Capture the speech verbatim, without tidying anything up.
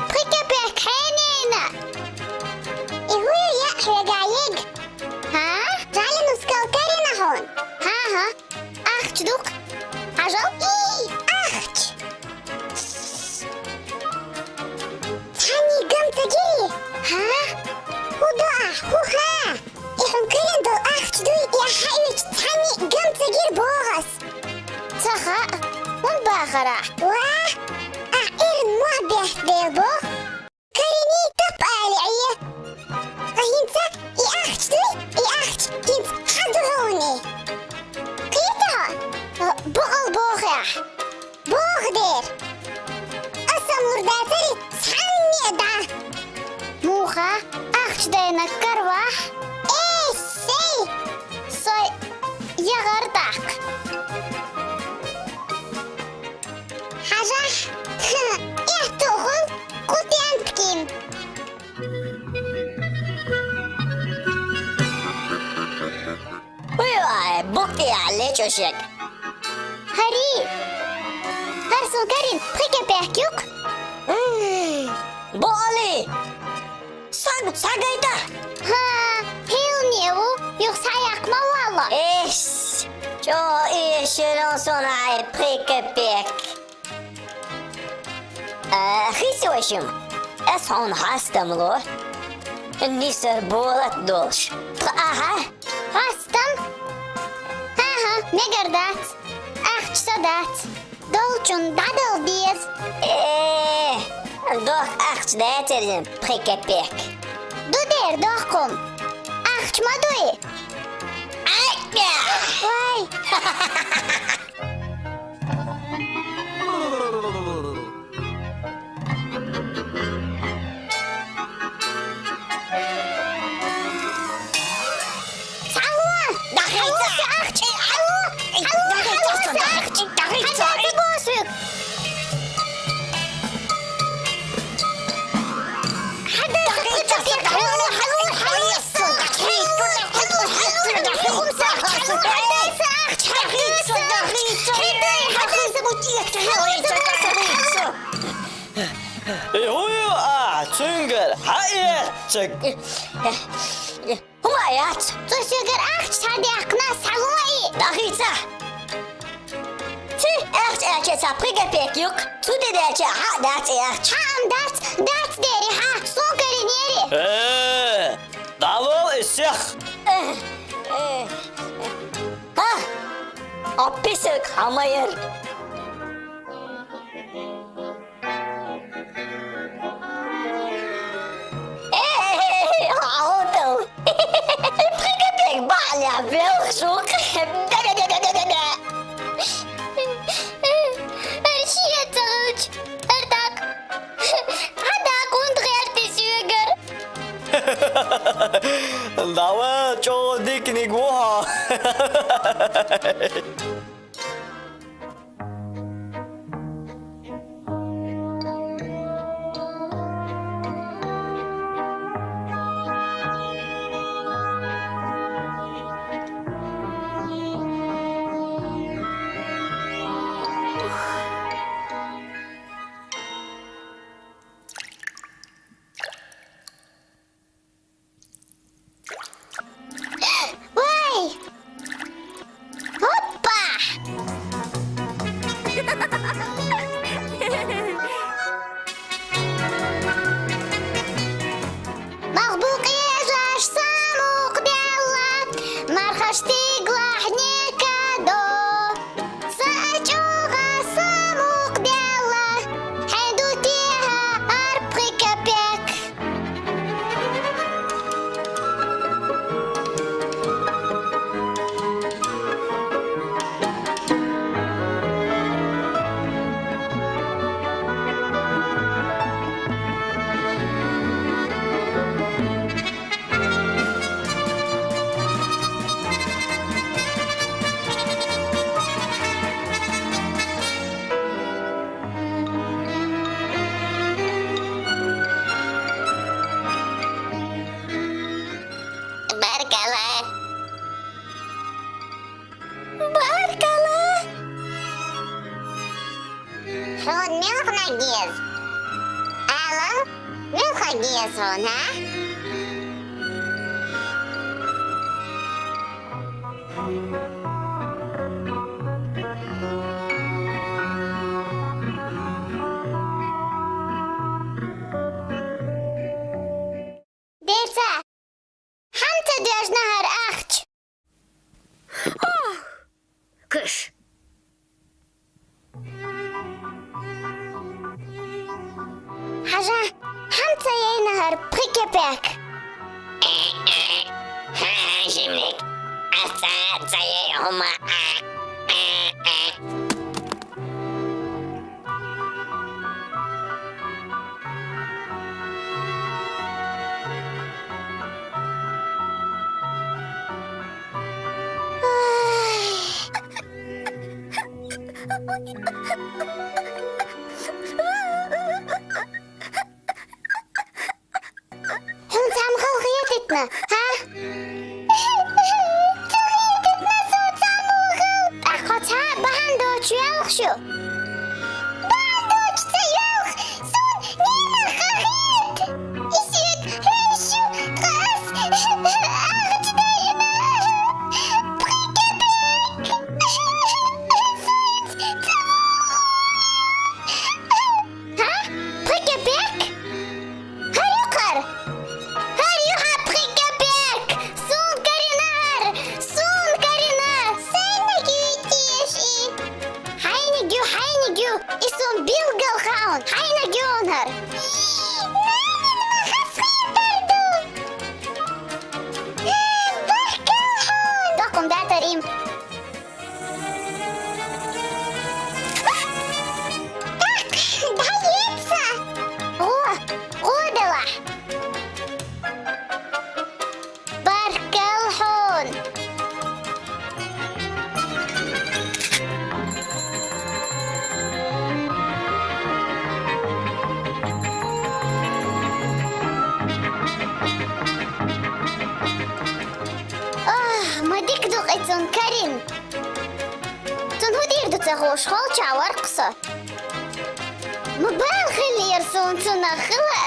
Пхи кепек хьенийна. И хӀу ю яа хьоьга йиг? ХӀа? Жалин ускал карина хьуна? ХӀа-хӀа. Ахча ду-кх. Хьажал. И, ахча! Цхьанне ган ца гирий? ХӀа? ХӀу до ахь, хӀу хьа? И хьуна карина долу ахча дуй, и ахь хьаоьцуш цхьанне ган ца гира боху ас. Ца хаьа, хӀунда бахара ахь? Ва, ахь эрна мохь бехк бела боху. Кариний, тап али Ӏе. Ткъа хӀинца и ахча дуй, и ахча хӀинца хьан ду хьуна? Кхета хьо? Бакъал боху ахь. Боху дера. Аса ам лур дацари цхьанне а дӀа. Муха, ахча дайнарг каравахь? Эй, сей! Со ягӀар даккха. Хьажахь, эхь тухун кху тӀенткин. Уй-вай, букъ тӀехь лечкъошек. ХӀари, хӀара суна карина пхи кепек ю-кх. М, бо али! Сан, схьагайта! ХӀа, хӀилне ву, юха схьаяккха ма валло. Эс, чӀогӀа эшарал суна хьайн пхи кепек. А, хӀинца вай шим, ас хьуна хьастам ло. Нисар болат долуш. Тха ахьа? Хьастам? ХӀан-хӀа, мегар дац. Ахча сан дац. Долчунна дӀадала деза. Э, дохка ахча дацарин пхи кепек. Ду дера дохкум. Ахча ма дуй. Ай, я! Вай! Цхьалла! Дахица! Хьалла ахча! Хьалла! Хьалла! Хьалла ахча! Дахица! Хьалла босуьг! Хьада дахица! Хьалла! Хьалла! Хьалла! И хӀун ю ахь цуьнгара хьаэцциг? ХӀума яц? Цо соьгара ахча схьадаьккхина, схьало и! Дахийца! Ци, ахча аьлча цхьа пхи капек ю-кх, цу тӀе даьлча хьа а дац и ахча. Хьа-м дац, дац дери хьа, суна каринери. Э, дӀавала и сих! Э, э, э. ХӀа! Хьо писарг хьан ма яра. Э, хьо тӀал. Пхи капек бахьанехь белхаш ву-кх. ХӀара шен ца хилча, хӀара дакъа. Хьан дакъа хӀунда гӀерта и соьгара? ДӀавала, чӀогӀа диканиг ву хьо. Вай! Оппа! Малхбух къежаш самукъадаьлла, мархаш стиглахь некадо. Сан чӀогӀа самукъадаьлла, хьайн ду техьа хӀара пхи капек. Баркалла! Баркалла! Хьуна муьлха ма деза? Муха гиэс хун, ха? Дээдсэ, хамта дээшэнһээ һара, ахач. Ох, кыш. Хажа, хамта заяанһаа һара, пхыкепек. Ха, шимник. Аца, заяа хума. Хүн самхал хыетитна, ха? Чухититна суу самхал. Ахо, цаа баһан дууч юалхшу. Баһан дууч цаа юалх. Суун нина хахыт. Исик хэшу кас. Ахач дайна. Пхыкепек. Суун цаа. Ха? Пхыкепек? Һарюу хар. Һарюу ха, пхыкепек. Суун карина һара. Суун карина. Һайна гү, тииши. Һайна гү, һайна гү. И суун билгэл хаан. Һайна гү онор. Нанин ма хасхи тарду. Бахкал хон. Бахкун бятар им. Так, даецца. О, одала. Баркал хон. Ох, мадик дух эцун карин. Тун худир дуца хош хол чавар кса. Мубал хилир сун цуна хила.